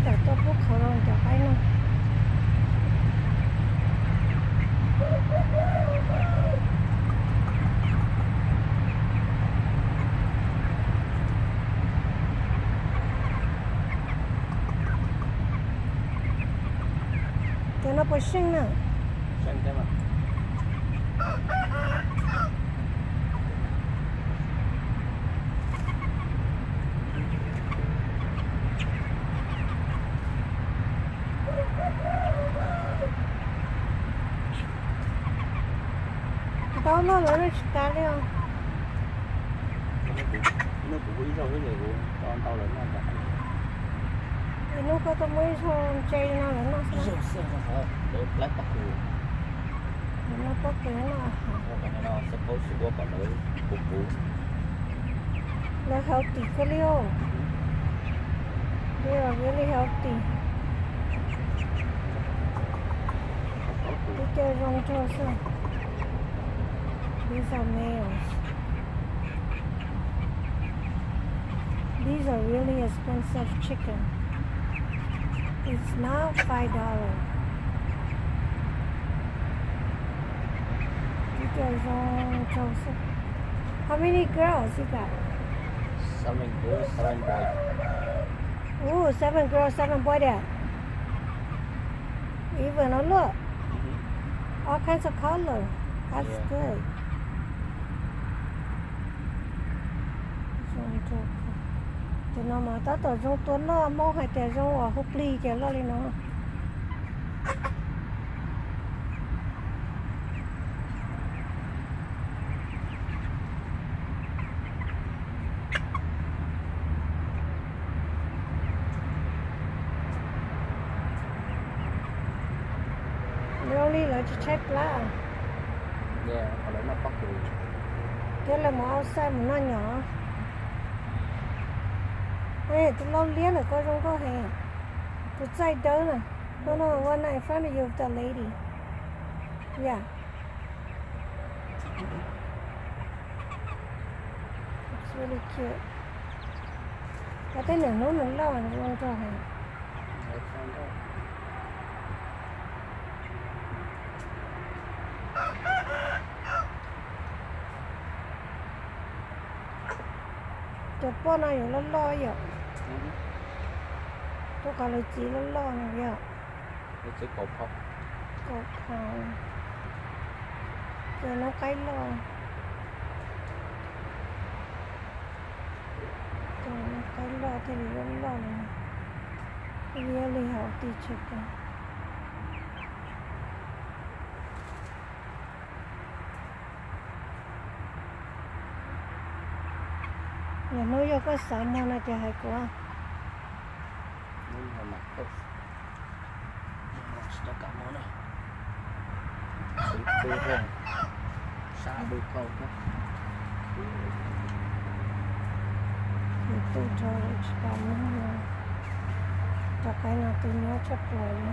Tam tuaj pub qhov rau cov qaib no. Cov no puas seej na? Tau no lawv tsis tas li os. Ib hnub kuv muab ib zaug xwb ces kuv tau ntau lawv noj ntag. Ib hnub koj tau muab ib zaug ntse no lawv noj xwb. Ib zaug xwb, lawv plaub pob kws. Lawv noj pob kws no. Suppose ua kom lawv puv puv. Lawv healthy kawg li os. They are really healthy. Tib co zoo nraug xwb. These are males. These are really expensive chicken. It's not five dollar. Tib co zoo nraug xwb. How many girls you got? Seven girls, seven boys. Ooh, seven girls, seven boys there. Even a look. All kinds of color. That's good. Zoo nraug kawg. Cov no mas tab tom zoo tua noj, Hmoob hais tias zoo uas hu plig ces loj li no. Zoo li lawv tsis tshaib plab. Thiab lawv mus outside mus noj nyom. Tus laus liab ntawm koj zoo nkauj heev. Tus txaij dawb na. No, no, one night in front of you with the lady. Yeah. Looks really cute. Koj tej niam hnub nws loj zoo nraug heev. Cov poj no yuav loj loj yom. Rau qhov lawv txiv loj loj no yom. Kaum phau. Ces noob qaib loj. Ces noob qaib loj thiaj li loj loj li no. Thiaj li yog li hauv ti tsheb ko. Niam hnub yog koj xav muag no ces hais kuv. Sab du kau thiab. Tus tu rau tsis tas muag no. Cov qaib no tu nyob tshaj plaws li.